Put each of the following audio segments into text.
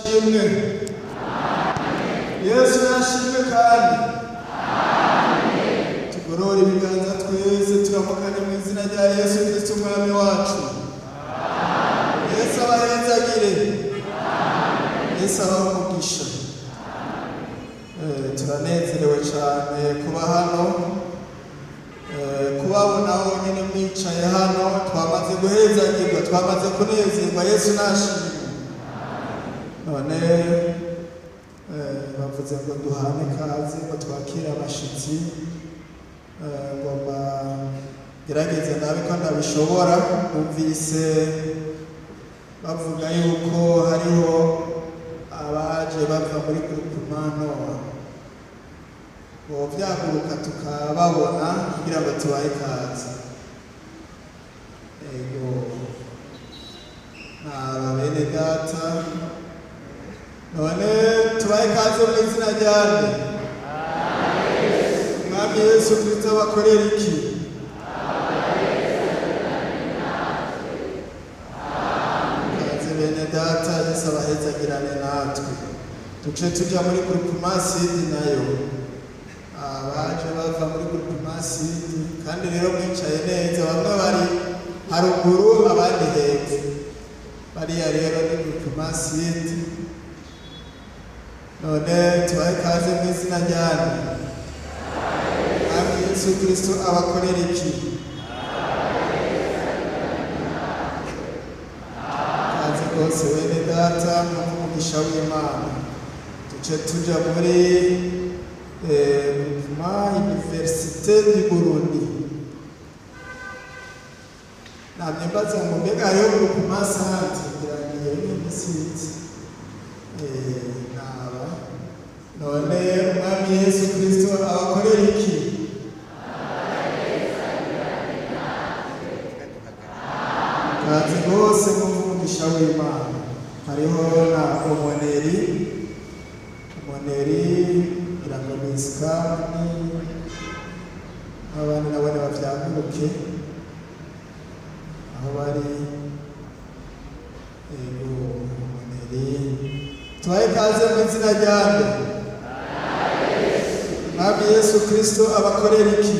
Ashimwe. Yesu yashimwe. Kandi tugorore ibiganza twese, turamukanye mu izina rya Yesu Kristo Umwami wacu. Yesu abahezagire, Yesu abahe umugisha. Turanezerewe cyane kuba hano. Kubabona honyine mwicaye hano, twamaze guhezagirwa, twamaze kunezerwa. Yesu nashimwe. None bavuze ngo duhane kaze, ngo twakire abashitsi. Ngomba gerageze ndabe ko ndabishobora. Numvise bavuga yuko hariho abaje bava muri groupement Noa, bovyaguruka tukababona kugira ngo tubahe kaze. Ego, naba bene data. None tubahe kaze mu izina ryande? Mwami Yesu Kristo abakorera iki? Kaze bene data, Yesu abahezagirane natwe. Tuce tuja muri groupement Sud nayo, abaje bava muri groupement Sud. Kandi rero mwicaye neza, bamwe bari haruguru, abandi hepfo. Bariya rero ni groupement Sud. None tubahe kaze mu izina ryanyu. Mwami Yesu Kristo abakorera iki? Kaze rwose bene data, mwumve umugisha w'Imana. Tuce tuja muri groupement Université du Burundi. Namye mbaza ngo mbega hariho groupement Centre? Ngira ngo iyo nyene sinzi. Naba none Umwami Yesu Kristo abakorera iki? Kaze rwose, mwumve umugisha w'Imana. Hariho na omoneri, omoneri ngira ngo ni isikani, n'abandi nabone bavyaguruke aho bari. Ego, omoneri, tubahe kaze mu izina ryande? Mwami Yesu Kristo abakorera iki?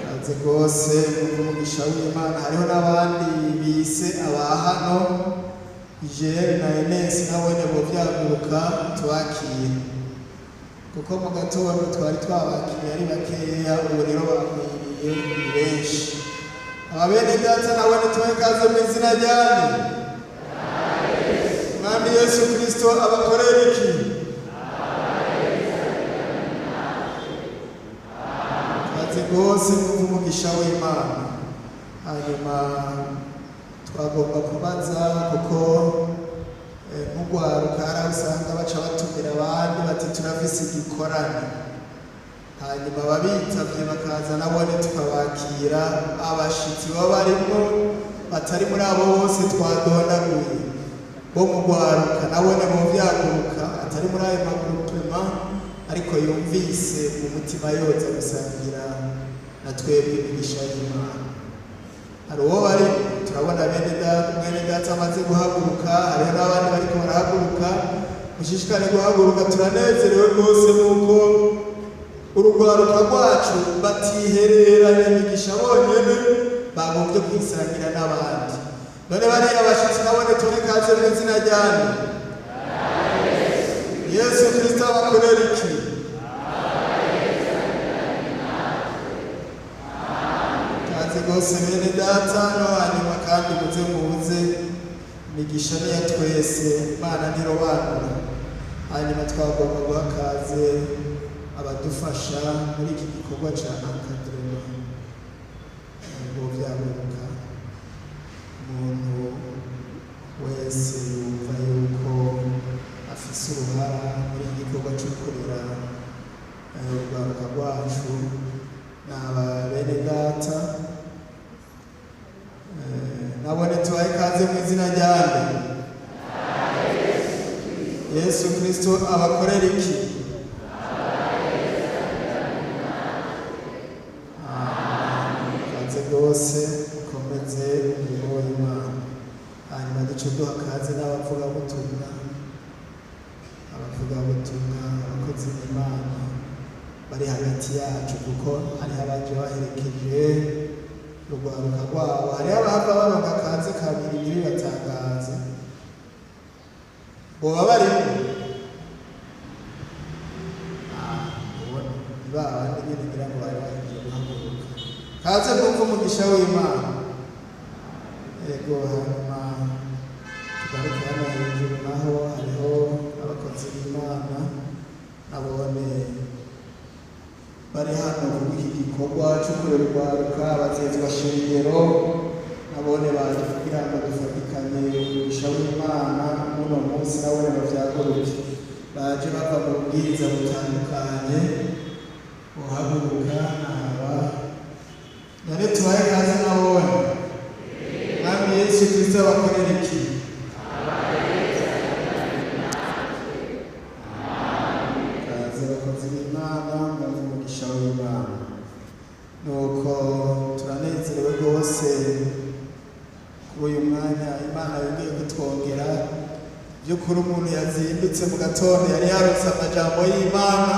Kaze rwose, mwumve umugisha w'Imana. Hariho n'abandi bise aba hano, Ijere na Enesi, nabone bovyaguruka tubakire, kuko mu gatondo twari twabakiriye ari bakeya, ubu rero bagwiriye, ni benshi. Aba bene data nabone tubahe kaze mu izina ryanyu. Mwami Yesu Kristo abakorera iki? Kaze rwose, mwumve umugisha w'Imana. Hanyuma twagomba kubaza, kuko nk'urwaruka hari aho usanga baca batumira abandi bati turafise igikorane, hanyuma ababitavye bakaza nabone tukabakira. Abashitsi baba barimwo batari muri abo bose twadondaguye bo mu rwaruka, nabone bovyaguruka, atari muri ayo magroupement ariko yumvise mu mutima yoza gusangira na twebwe imigisha y'Imana. Hari uwo bari, turabona bene data, mwene data amaze guhaguruka, hariho n'abandi bariko barahaguruka. Mushishikare guhaguruka. Turanezerewe rwose nuko urugwaruka rwacu batihereranya imigisha bonyene, bagombye kwisangira n'abandi. None bariya bashitsi nabone tube kaze mu izina ryanyu. Yesu Kristo abakorera iki? Kaze rwose bene data. No hanyuma kandi muze muze, imigisha ni ya twese, Imana ntirobanura. Hanyuma twagomba guha kaze abadufasha muri iki gikorwa ca encadrement ngo vyaguruka. Umuntu wese yumva yuko afise uruhara muri iki gikorwa co kurera urwaruka rwacu, n'aba bene data. Nabone tubahe kaze mu izina ryande? Yesu Kristo abakorera iki? Amen. Kaze rwose, mukomeze. duce duha kaze n'abavugabutumwa, abavugabutumwa, abakozi b'Imana bari hagati yacu, kuko hariho abaje baherekeje urwaruka rwabo, hariho abahava baronka kaze kabiri ntibibatangaze. Boba barimo ubona ni ba bandi nyene ngira ngo bari bahejeje guhaguruka. Kaze mwumve umugisha w'Imana. Ego, hanyuma tugaruke hano hejuru, naho hariho abakozi b'Imana nabone bari hano kubw'iki gikorwa cyo kurera urwaruka, abazezwa shengero nabone baje kugira ngo dufatikanye umugisha w'Imana muno munsi, nabone bavyaguruke, baje bava mu bwiza butandukanye, buhaguruka naba none tubahe kaze nabone. Mwami Yesu Kristo abakorera iki? Kaze abakozi b'Imana, mwumve umugisha w'Imana. Nuko turanezerewe rwose kuri uyu mwanya Imana yongeye kutwongera. By'ukuri umuntu yazindutse mu gatondo yari yarose amajambo y'Imana,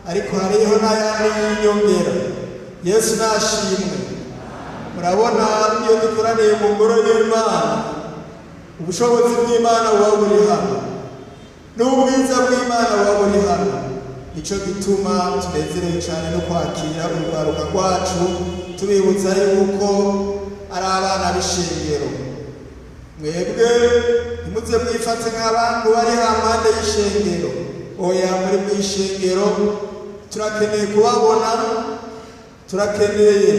ariko hariho n'ayandi y'inyongera. Yesu nashimwe. Murabona iyo dukoraniye mu ngoro y'Imana, ubushobozi bw'Imana buba buri hano, n'ubwiza bw'Imana buba buri hano. Nico gituma tunezerewe cyane no kwakira urwaruka rwacu, tubibutsa yuko ari abana b'ishengero. Mwebwe ntimuze mwifate nk'abantu bari hampande y'ishengero. Oya, muri mw'ishengero turakeneye kubabona, turakeneye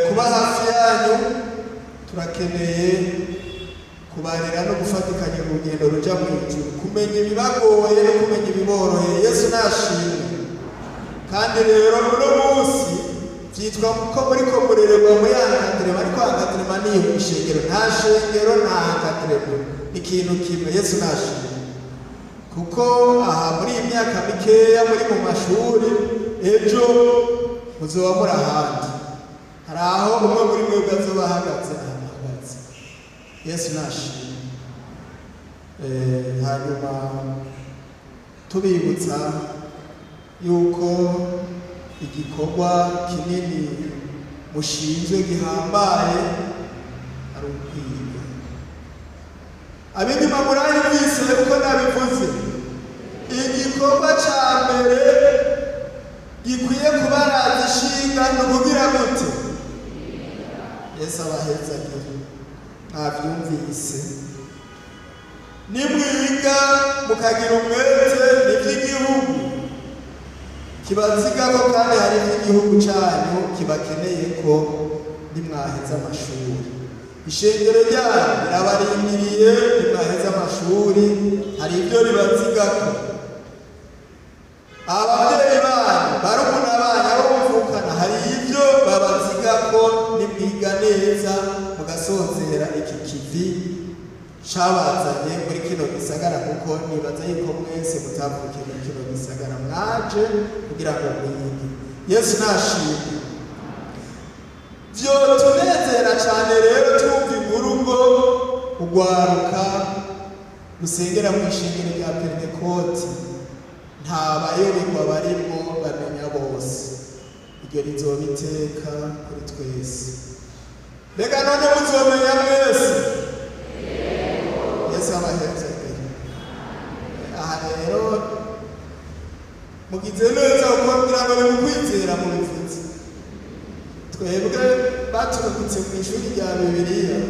kuba hafi yanyu, turakeneye kubarera no gufatikanya urugendo ruja mu ijuru, kumenya ibibagoye no kumenya ibiboroheye. Yesu nashimwe. Kandi rero uno munsi vyitwa ko muriko murererwa muri encadrement, ariko encadrement niyo ishengero, nta shengero nta encadrement, ni ikintu kimwe. Yesu nashimwe. Kuko aha muri iyi myaka mikeya muri mu mashuri, ejo muzoba muri ahandi, hari aho umwe muri mwebwe azoba ahagaze ahantu ahagaze. Yesu nashimwe. Hanyuma tubibutsa yuko igikorwa kinini mushinzwe gihambaye ari ukwiga. Ab'inyuma muranyumvise uko nabivuze, igikorwa ca mbere gikwiye kubaraza ishinga ni ukugira gute? Yesu abahezagire. Mwavyumvise, nimwiga mukagira umwete n'ivy'igihugu kibazigako, kandi hari ivy'igihugu canyu kibakeneye ko nimwaheza amashuri. Ishengero ryanyu rirabarindiriye nimwaheza amashuri, hari ibyo ribazigako. Abavyeyi banyu, barumuna banyu, abo muvukana, hari ibyo babazigako nimwiga neza mugasozera iki kivi cabazanye muri kino gisagara, kuko nibaza yuko mwese mutavukiye muri kino gisagara, mwaje kugira ngo mwige. Yesu nashimwe. Vyotunezera cane rero twumva inkuru ngo urwaruka rusengera mu ishengero rya Pentekoti nta bayoberwa barimwo, bamenya bose. Iryo rizoba iteka kuri twese. Mbega none muzomenya mwese? Yesu abahezagire. Aha rero mugize neza, kuko ngira ngo ni mu kwizera mubivuze. Twebwe baturungitse mu ishuri rya Bibiliya,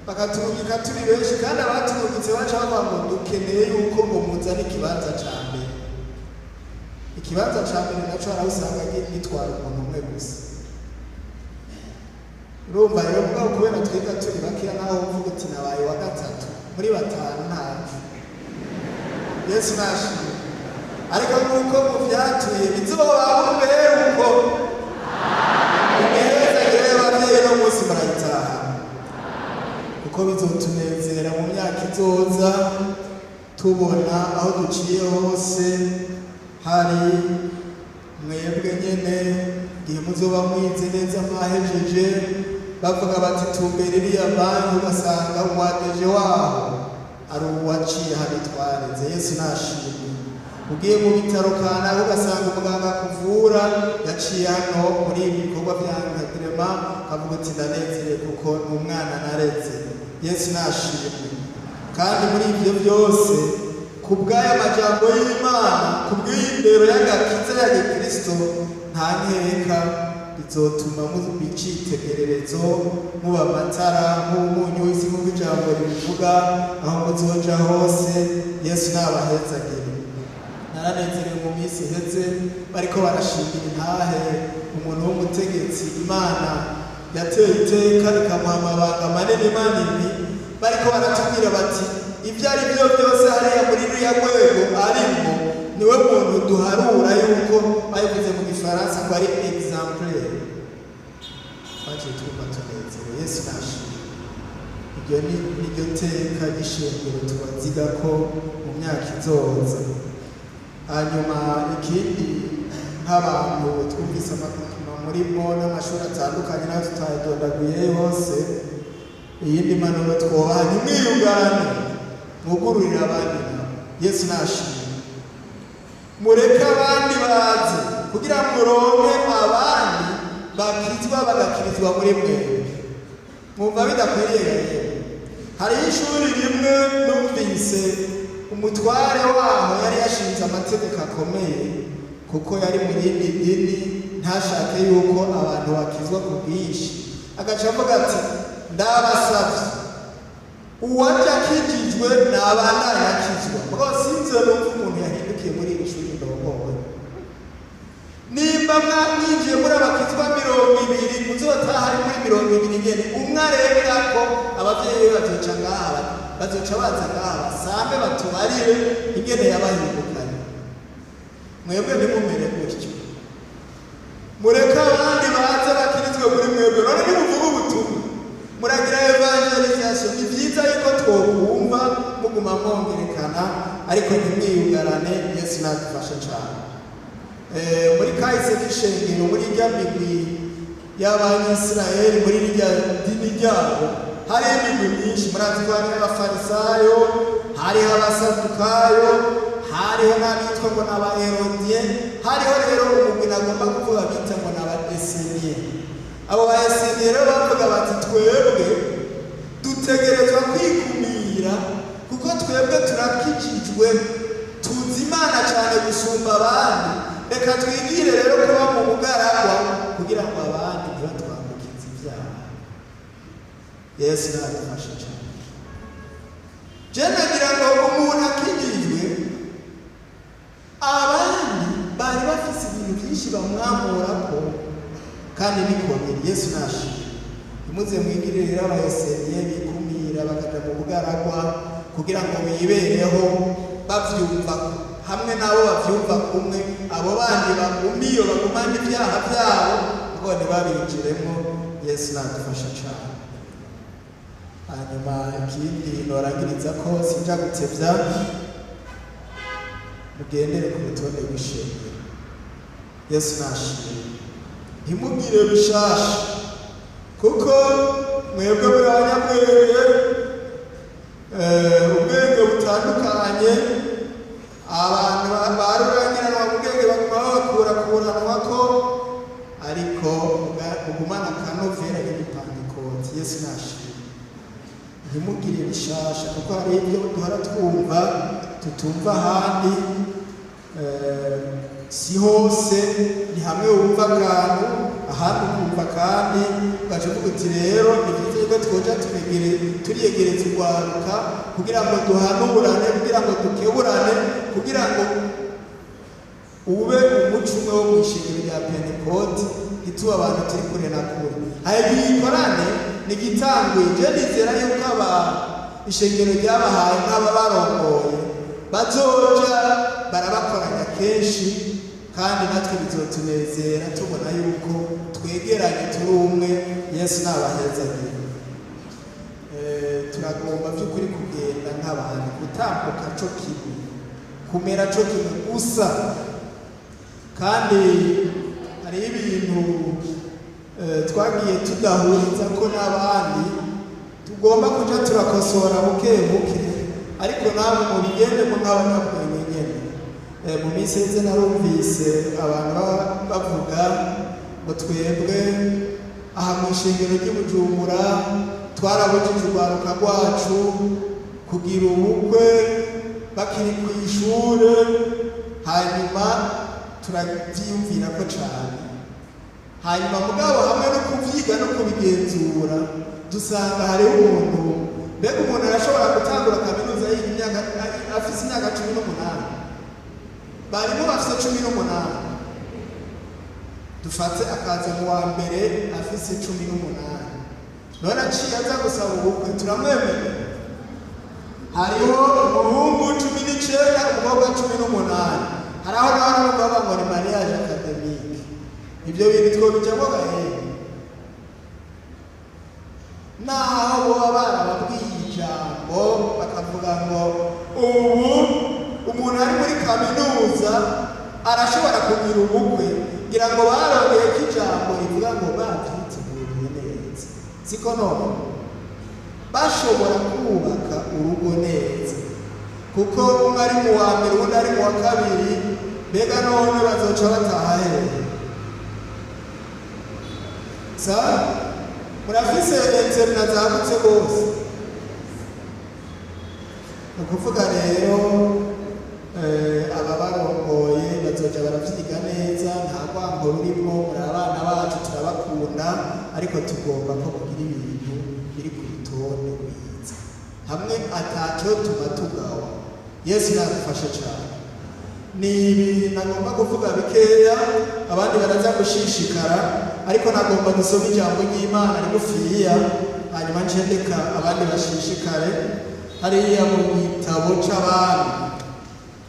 bakaturungika turi benshi, kandi abaturungitse baca bavuga ngo dukeneye yuko ngo muzane ikibanza ca mbere. Ikibanza ca mbere naco hari aho usanga gitwara umuntu umwe gusa. Urumva rero, mugabo kubera twiga turi bakeya, naho uvuga uti nabaye wa gatatu muri batanu, ntaco. Yesu nashimwe. Ariko nk'uko muvyatuye, bizobaho mbere uko imihezagire y'abavyeyi no munsi murayitaha, kuko bizotunezera mu myaka izoza tubona aho duciye hose hari mwebwe nyene, igihe muzoba mwize neza mwahejeje. Bavuga bati tumbera iriya banki, ugasanga umwadeje waho ari uwaciye hano twareze. Yesu nashimwe. Ugiye mu bitaro kanaka, ugasanga umuganga akuvura yaciye hano muri ibi bikorwa bya encadrement, akavuga uti ndanezerewe kuko ni umwana nareze. Yesu nashimwe. Kandi muri ibyo byose, ku bw'aya majambo y'Imana, ku bw'iyi ndero y'agakiza ya gikristo, nta nkeka bizotuma muba icitegererezo, muba amatara, muba umunyu w'isi nk'uko ijambo ribivuga, aho muzoja hose. Yesu nabahezagire. Naranezerewe mu minsi iheze bariko barashingira intahe umuntu w'umutegetsi Imana yateye iteka ikamuha amabanga manini manini. Bariko baratubwira bati ibyo ari byo byose, hariya muri ruriya rwego arimo, niwe muntu duharura yuko babivuze mu Gifaransa ngo ari exemplaire. Twaciye twumva tunezerewe. Yesu nashimwe. Iryo ni niryo teka ry'ishengero tubaziga ko mu myaka izoza. Hanyuma ikindi, nk'abantu twumvise amakutuma murimo n'amashuri atandukanye nayo tutayadondaguye yose, iyindi mpanuro twobaha: ntimwiyugarane, mwugururire abandi nabo. Yesu nashimwe. Mureke abandi baze kugira ngo muronke abandi bakizwa, bagakirizwa muri mwebwe. Mwumva bidakwiriye rero? Hariho ishuri rimwe numvise umutware waho yari yashinze amategeko akomeye, kuko yari mu yindi dini, ntashake yuko abantu bakizwa ku bwinshi. Agaca avuga ati ndabasavye, uwaje akijijwe nabandanye akizwa, mugabo sinze numva umuntu yahindukiye muri iri shuri ndongoye. Nimba mwinjiye muri abakizwa 20, muzotaha ari muri 20 nyene. Umwe arenga ko abavyeyi be bazoca ngaha, bazoca baza ngaha basambe batubarire ingene yabahindukanye. Mwebwe ntimumere gutyo, mureke abandi baze bakirizwe muri mwebwe. None nimuvuga ubutumwa, muragira évangélisation, ni vyiza yuko twokumva muguma mwongerekana, ariko ntimwiyugarane. Yesu nadufashe cane. Muri kahise k'ishengero, muri rya migwi y'Abanyisirayeli, muri rya dini ryabo, hariho imigwi myinshi. Murazi ko hariho Abafarisayo, hariho Abasadukayo, hariho n'abitwa ngo ni Abaherodiye. Hariho rero umugwi nagomba kuvuga bita ngo ni Abaeseniye. Abo Baeseniye rero bavuga bati twebwe dutegerezwa kwikumira kuko twebwe turakijijwe, tuzi Imana cyane gusumba abandi. Reka twigire rero kuba mu bugaragwa kugira ngo abandi ntibatwambukize ibyaha. Yesu nadufashe cyane. Je nagira ngo umuntu akijijwe, abandi bari bafise ibintu byinshi bamwamurako, kandi niko biri. Yesu nashimwe. Ntimuze mwigire rero Abaeseniye bikumira bakaja mu bugaragwa kugira ngo bibereho bavyumva hamwe n'abo bavyumva kumwe, abo bandi bagumiyo bagumana ibyaha byabo ngo ntibabinjiremo. Yesu nadufasha cane. Hanyuma ikindi norangiriza ko sinja gutevya, mugendere ku rutonde rw'ishengero. Yesu nashimwe. Ntimugire bishasha, kuko mwebwe muri abanyabwenge, ubwenge butandukanye. Abantu barurangiranwa mu bwenge baguma babakurakuranwa ko, ariko mugumana akanovera k'igipantekoti. Yesu nashimwe. Ntimugire bishasha, kuko hari ibyo duhora twumva tutumva ahandi. Si hose, ni hamwe wumva akantu, ahandi ukumva kandi ugaca uvuga uti rero ni byiza yuko twoja turiyegereza urwaruka kugira ngo duhanurane, kugira ngo dukeburane, kugira ngo ube umuco umwe wo mw'ishengero rya Pentekoti, ntitube abantu turi kure na kure. Hari igihe ikorane ntigitanguye. Je nizera yuko aba ishengero ryabahaye nk'ababarongoye bazoja barabakoranya kenshi, kandi natwe bizotunezera tubona yuko twegeranye turi umwe. Yesu nabahezagire. Turagomba by'ukuri kugenda nk'abantu, gutambuka co kimwe, kumera co kimwe gusa. Kandi hariho ibintu twagiye tudahuriza ko n'abandi tugomba kuja turakosora buke buke, ariko namwe mubigendemo nk'abanyabwenge nyene. Mu minsi iheze narumvise abantu bavuga ngo twebwe aha mu ishengero ry'i Bujumbura twarabujije urwaruka rwacu kugira ubukwe bakiri ku ishure, hanyuma turavyiyumvira ko cane, hanyuma mugabo hamwe no kuvyiga no kubigenzura dusanga hariho umuntu, mbega umuntu arashobora gutangura kaminuza yiga imyaka afise imyaka 18, barimo bafise 18, dufate akaza mu wa mbere afise 18, none aciye aza gusaba ubukwe turamwemerera. Hariho umuhungu 19, umukobwa 18, hari aho nawe aravuga ngo ni mariage académique. Ibyo bintu twobijamo gahenge naho boba barababwiye ijambo bakavuga ngo ubu umuntu ari muri kaminuza arashobora kugira ubukwe, ngira ngo barongeye ko ijambo rivuga ngo babyiteguriye neza, siko none bashobora kubaka urugo neza, kuko umwe ari mu wa mbere uwundi ari mu wa kabiri, mbega none bazoca bataha hehe? Sa murafise internat zagutse rwose. Ni ukuvuga rero aba barongoye bazoja baravyiga neza, nta rwango rurimo, muri abana bacu turabakunda, ariko tugomba ko mugira ibintu biri ku rutonde rwiza, hamwe ataco tuba tugawa. Yesu yadufashe cane. Ni ibi nagomba kuvuga bikeya, abandi baraza gushishikara, ariko nagomba dusome ijambo ry'Imana rigufiya, hanyuma ncendeka abandi bashishikare. Hariya mu gitabo c'Abami,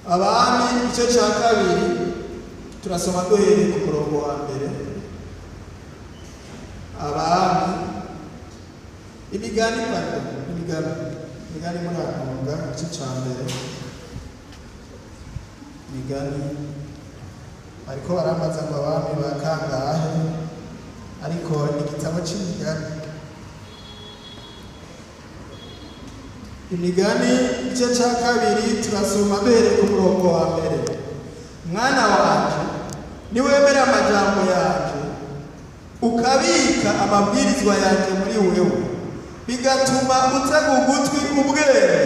Abami igice ca 2, turasoma duhereye ku murongo wa mbere. Abami, imigani, pardon, imigani, imigani muri Akonga, igice ca mbere, imigani. Bariko barambaza ngo abami ba kangahe, ariko ni igitabo c'imigani. Imigani igice ca 2, turasoma duhereye ku murongo wa mbere. Mwana wanje, niwemera amajambo yanje, ukabika amabwirizwa yanje muri wewe, bigatuma utega ugutwi ubwenge,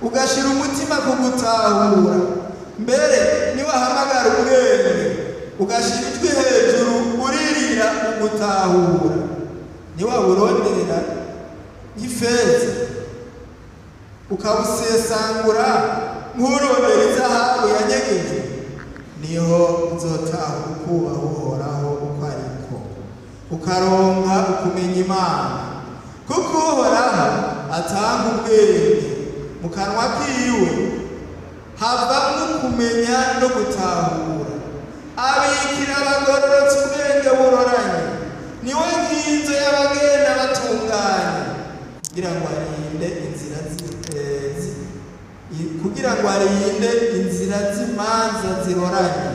ugashira umutima ku gutahura, mbere niwahamagara ubwenge, ugashira ijwi hejuru uririra ugutahura, niwawuronderera ifeza, ukawusesangura nk'urondera izahabu yanyegejwe, niho uzotahura ukubaha Uhoraho uko ariko, ukaronka ukumenya Imana, kuko Uhoraho atanga ubwenge, mu kanwa kiwe havamwo kumenya no gutahura. Abikira abagororotsi ubwenge buroranye, niwe nkinzo y'abagenda batunganye, kugira ngo arinde inzira kugira ngo arinde inzira z'imanza ziroranye,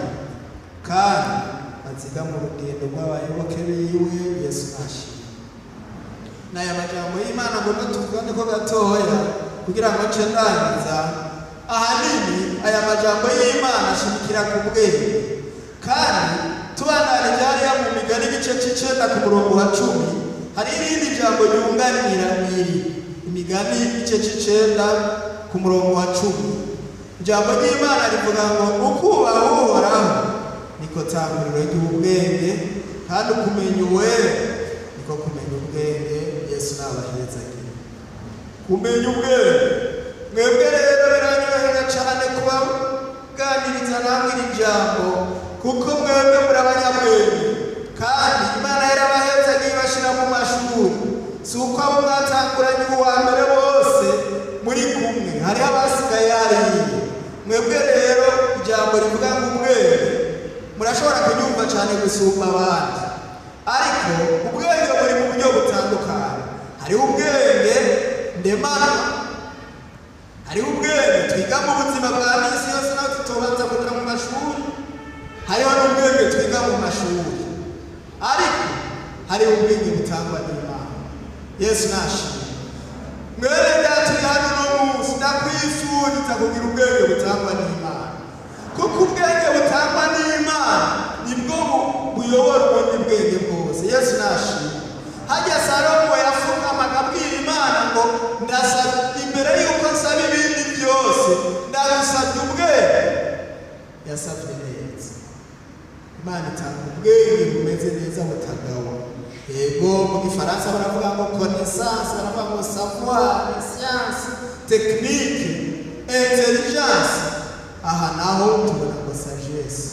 kandi aziga mu rugendo rw'abayoboke biwe. Yesu nashimwe. N'aya majambo y'Imana ngomba tuvugane ko gatoya kugira ngo nce ndangiza. Ahanini aya majambo y'Imana ashimikira ku bwenge, kandi tubandanije hariya mu migani igice c'9 ku murongo wa 10, hari irindi jambo ryunganira iri. Imigani igice c'9 ku murongo wa 10, ijambo ry'Imana rivuga ngo ukubaha Uhoraho niko tanguriro ry'ubwenge, kandi ukumenya uwera niko kumenya ubwenge. Yesu nabahezagire kumenya ubwenge. Mwebwe rero biranyorohera cane kubaganiriza namwe iri jambo, kuko mwebwe muri abanyabwenge, kandi Imana yarabahezagiye ibashira mu mashuri. Si uko abo mwatanguranye uwa mbere bose muri kumwe, hariho abasigaye hariya. Mwebwe rero ijambo rivuga ngo ubwenge murashobora kunyumva cane gusumba abandi, ariko ubwenge buri mu buryo butandukanye. Hariho ubwenge ndemana, hariho ubwenge twiga mu buzima bwa misi yose naho tutobanza kuja mu mashuri, hariho n'ubwenge twiga mu mashuri. Ariko Hariho ubwenge butangwa n'Imana. Yesu nashimwe. Mwene data uri hano uno munsi, ndakwifuriza kugira ubwenge butangwa n'Imana, kuko ubwenge butangwa n'Imana nibwo buyobora ubundi bwenge bwose. Yesu nashimwe. Hajya Salomo yafukama akabwira Imana ngo: "Ndasaba, imbere y'uko nsaba ibindi byose, ndagusabye ubwenge." Yasabye neza. Imana itanga ubwenge bumeze neza, butagawa. Yego, mu Gifaransa baravuga ngo connaissance, baravuga ngo savoir, science, technique, intelligence. Aha naho tubona ngo sagesse.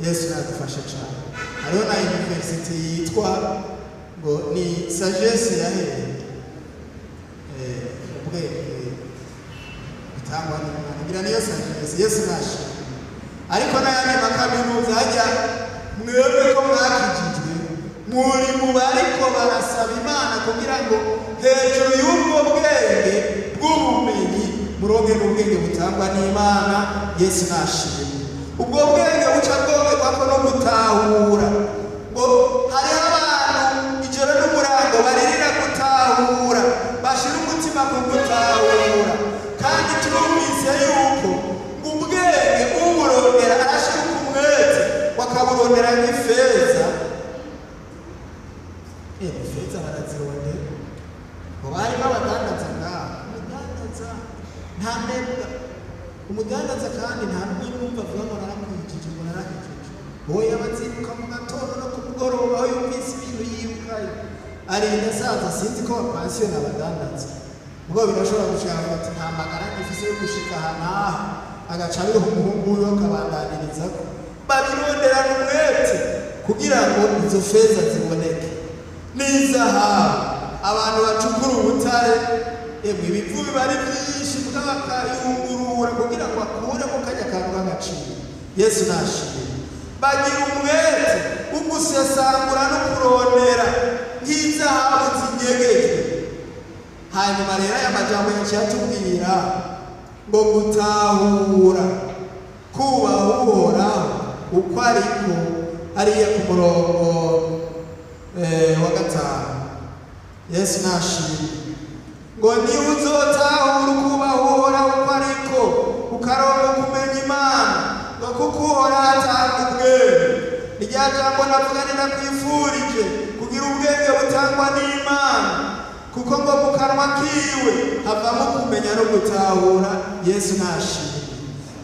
Yesu nadufashe cyane. Hariho na university yitwa ngo ni sagesse yahereye ubwenge butangwa n'Imana, ngira niyo sagesse. Yesu nashimwe. Ariko n'ayandi makaminuza hajya, mwebwe ko mwakijijwe, muri mu bariko barasaba Imana kugira ngo hejuru y'ubwo bwenge bw'ubumenyi muronke n'ubwenge butangwa n'Imana. Yesu nashimwe. Ubwo bwenge buca bwongerwako no gutahura. Ngo hariho abantu ijoro n'umurango baririra gutahura, bashira umutima ku gutahura. Kandi turumvise yuko ngo ubwenge uburondera arashira umwete, bakaburondera nk'ifeza. Ifeza barazirondera. Ngo barimo abadandaza ngaho, umudandaza nta mbebwa, umudandaza kandi nta n'umwe numva avuga ngo narakwijije, ngo narakijije. Oya, bazinduka mu gatondo no ku mugoroba, aho yumvise ibintu yirukayo, arinda asaza. Sinzi ko bapansiyona abadandaza, ubwo birashobora gushika ati nta magara ngifise yo gushika aha n'aha, agaca abiha umuhungu wiwe akabandanyirizako. Babironderana umwete kugira ngo izo feza ziboneke n'izahabu. Abantu bacukura ubutare, emwe, ibivu biba ari byinshi, bakayungurura kugira ngo akuremo kajya kantu k'agaciro. Yesu nashimwe. Bagira umwete wo gusesangura no kurondera nk'izahabu zinyegejwe. Hanyuma rero aya majambo yaciye atubwira ngo gutahura kubaha Uhoraho uko ariko, hariya ku murongo wa 5. Yesu nashimwe. Ngo niba uzotahura ukubaha Uhoraho uko ariko, ukaronka kumenya Imana, ngo kuko Uhoraho atanga ubwenge. Ni rya jambo navuga, ni nakwifurije kugira ubwenge butangwa n'Imana, kuko ngo mu kanwa kiwe havamo kumenya no gutahura. Yesu nashimwe.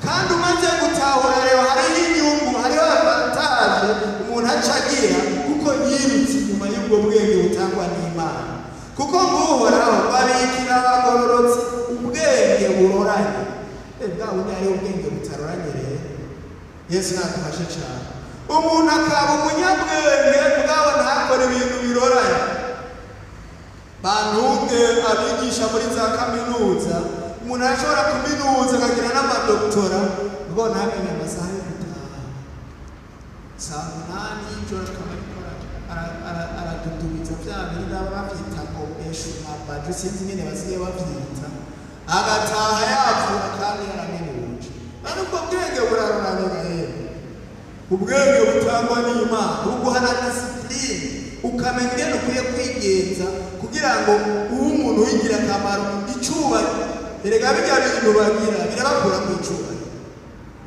Kandi umaze gutahura rero, hariho inyungu, hariho avantage umuntu aca agira, kuko yirutse inyuma y'ubwo bwenge butangwa n'Imana. Kuko ngo Uhoraho babikira abagororotsi ubwenge buroranye. Bwa bundi hariho ubwenge butaroranye rero. Yesu nadufashe cyane. Umuntu akaba umunyabwenge, bwabo ntakora ibintu biroranye. Bantunge abigisha muri za kaminuza, umuntu arashobora kuminuza akagira n'amadoktora, ubwo ntamenye amasaha yo gutaha. Saa 8 y'ijoro akaba ariko aradudubiza bya bindi baba bavyita ngo eshumabaje, sinzi ingene basigaye bavyita, agataha yapfuye kandi yaraminuje. None ubwo bwenge buraroranye rero? Ubwenge butangwa n'Imana buguha na discipline, ukamenya ingene ukwiye kwigenza kugira ngo ube umuntu w'ingirakamaro. Icubahiro, erega bijya bintu bagira birabakura ku icubahiro.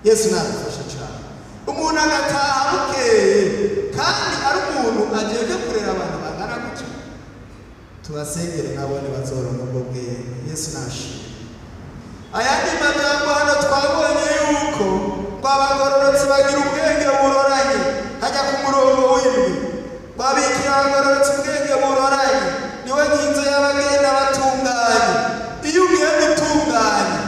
Yesu nadufasha cyane. Umuntu agataha bukeye kandi ari umuntu ajejwe kurera abantu bangana gutya. Tubasengere nabone bazoronka ubwo bwenge. Yesu nashimwe. Ayandi majambo hano, twabonye yuko ngo abagororotsi bagira ubwenge buroranye. Hajya ku murongo w'7, babikira abagororotsi ubwenge buroranye, niwe nkinzo y'abagenda batunganye. Iyo ugenda utunganye,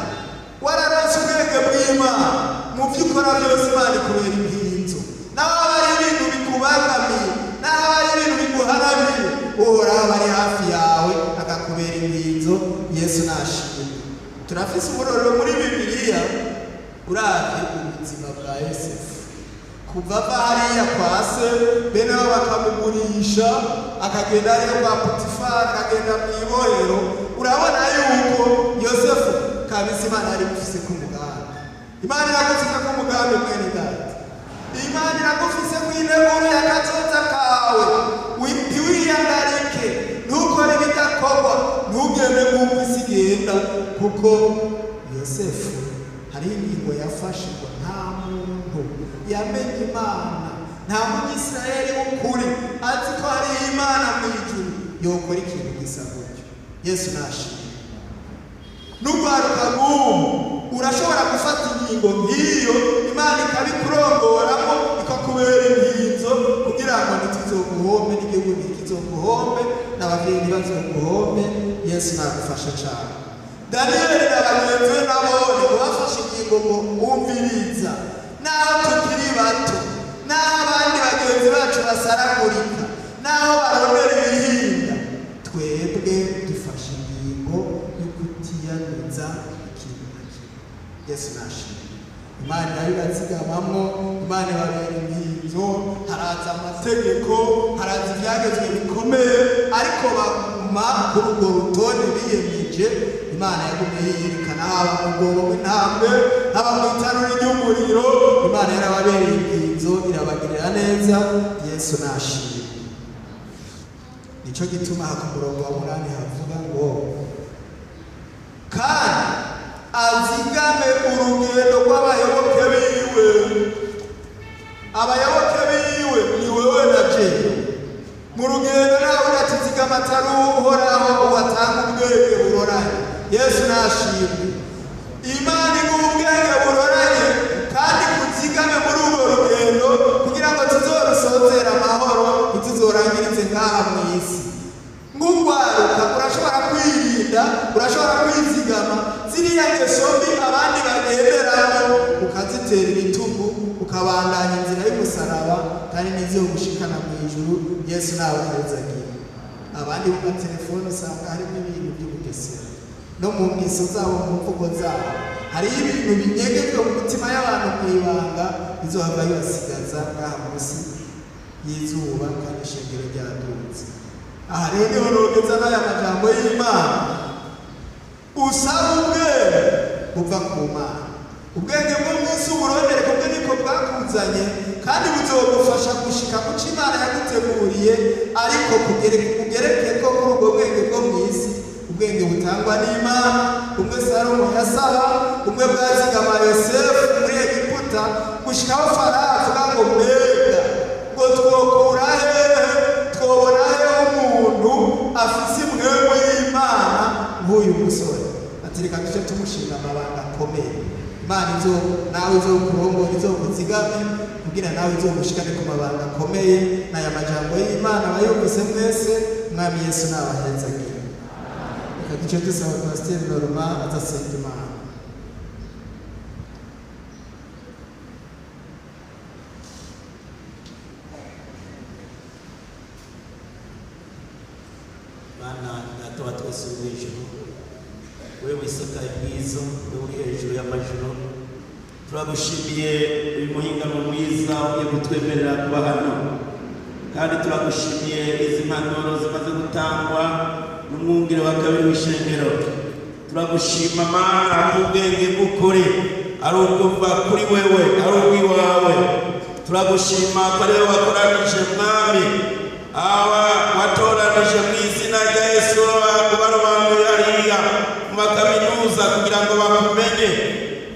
wararonse ubwenge bw'Imana, mu byo ukora byose Imana ikubera impinzo. Naho haba hari ibintu bikubangamiye, naho haba hari ibintu biguharamiye, Uhoraho aba ari hafi yawe akakubera impinzo. Yesu nashimwe. Turafise umurorero muri Bibiliya. Uravye ubuzima bwa Yosefu, kuva ava hariya kwa se, bene bo bakamugurisha, akagenda hariya kwa Potifari, akagenda mu ibohero, urabona yuko Yosefu kabisa Imana yari imufise ku mugambi. Imana iragufise ku mugambi, mwene data. Imana iragufise ku integuro y'akazoza kawe. igenda, kuko Yosefu hariho ingingo yafashe ngo nta muntu yamenye Imana, nta Munyisirayeli w'ukuri azi ko hariho Imana mu ijuru yokora ikintu gisa gutyo. Yesu nashimwe. N'urwaruka nk'ubu urashobora gufata ingingo nk'iyo, Imana ikabikurongoramo, ikakubera inkinzo kugira ngo ntituzoguhombe, n'igihugu ntikizoguhombe, n'abavyeyi ntibazoguhombe. Yesu nagufasha cane. Daniyeli na bagenzi be nabone ngo bafashe ingingo ngo umviriza, naho tukiri bato, naho abandi bagenzi bacu basaragurika, naho barondera ibihinda, twebwe dufashe ingingo yo kutiyanuza ikintu na kimwe. Yesu nashimwe. Imana irabibazigamamwo, Imana ibabera inkinzo. Haraza amategeko, haraza ibyagezwe bikomeye, ariko baguma kuri urwo rutonde biyemeje. Imana yagumye yiyerekana, haba mu rwobo rw'intambwe, haba mu itanura ry'umuriro, Imana yarababereye inkinzo, irabagirira neza. Yesu nashimwe. Nico gituma ku murongo wa 8 havuga ngo kandi azigame urugendo rw'abayoboke biwe. Abayoboke biwe ni wewe na jewe. Mu rugendo nawe uratizigama atari Uhoraho watanga ubwenge buroranye. Yesu nashimwe. Imana iguha ubwenge buroranye kandi kuzigame muri urwo rugendo kugira ngo tuzorusozere amahoro, ntituzorangirize ngaha mu isi. Nk'urwaruka urashobora kwirinda, urashobora kwizigama ziriya ngeso mbi abandi bagenderamo, ukazitera ibitugu, ukabandanya inzira y'umusaraba, kandi n'izo gushikana mu ijuru. Yesu nawe ahezagira. Abandi mu matelefone usanga harimo ibintu by'ubugesera, no mu ngeso zabo, mu mvugo zabo, hariho ibintu binyegejwe mu mitima y'abantu mu ibanga bizohava bibasigaza ngaha munsi y'izuba, kandi ishengero ryadutse. Aha rero niho nogeza n'aya majambo y'Imana. Usaba ubwenge buva ku Mana. Ubwenge bwo mu isi uburondere, kubwo niko bwakuzanye, kandi buzogufasha gushika ku co Imana yaguteguriye, ariko ugereke ko kuri ubwo bwenge bwo mu isi, ubwenge butangwa n'Imana, umwe Salomo yasaba, umwe bwazigama Yosefu muri Egiputa, gushikaho Farawo avuga ngo mbega ngo twokura hehe, twobona hehe umuntu afise impwemu y'Imana nk'uyu musore? Ati reka duce tumushinga amabanga akomeye. Imana izo nawe izokurongora, izokuzigame kugira nawe izogushikane ku mabanga akomeye. N'aya majambo y'Imana abayumvise mwese, Mwami Yesu nabahezagira. Reka duce dusaba Pasiteri Norma azasenga Imana. Mana Data wa twese uri mu ijuru, wewe wisakaye mwiza, wewe uri hejuru y'amajuru, turagushimiye uyu muhingamo mwiza ugiye kutwemerera kuba hano, kandi turagushimiye izi mpanuro zimaze gutangwa n'umwungere wa kabiri w'ishengero. Turagushima Mana ubwenge bw'ukuri ari ubwuva kuri wewe, ari ubw'iwawe. Turagushima ko ariwe wakoranije Mwami aba watoranije mu izina rya Yesu, ubarobanuye hariya mu makaminuza kugira ngo bakumenye.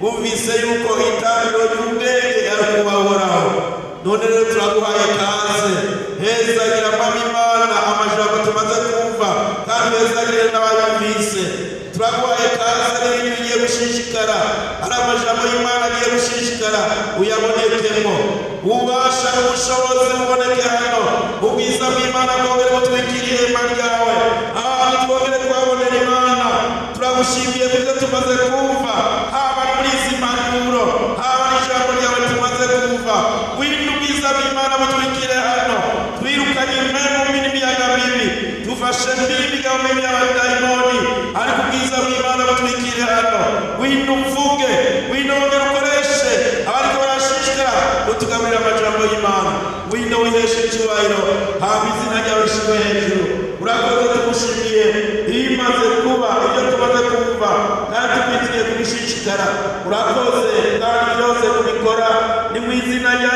Bumvise yuko itangiriro ry'ubwenge ari ukubahoraho. None rero turaguhaye kaze, hezagira Mwami Imana amajambo tumaze kumva, kandi hezagire n'abayumvise. Turaguhaye kaze n'ibindi bigiye gushishikara, ari amajambo y'Imana agiye gushishikara, uyabonekemo ububasha n'ubushobozi buboneke hano. Ubwiza bw'Imana bwongere butwikire ihema ryawe, ahantu twongere kuhabonera Imana. Turagushimiye ku byo tumaze kumva, haba muri izi mpanuro, haba n'ijambo ryawe tumaze kumva. Ngwino ubwiza bw'Imana butwikire hano, twirukanye impemu mbi n'imiyaga mibi, tufashe mbi imigabo mibi y'abadayimoni, ariko ubwiza bw'Imana butwikire hano. Ngwino uvuge, ngwino wongere ukoreshe abariko barashishikara utugaburira amajambo y'Imana. Ngwino wiheshe icyubahiro, haba izina ryawe rishirwe hejuru. Urakoze, tugushimiye ibimaze kuba, ibyo tumaze kumva, kandi tukwitiye kubishishikara. Urakoze kandi byose kubikora ni mu izina rya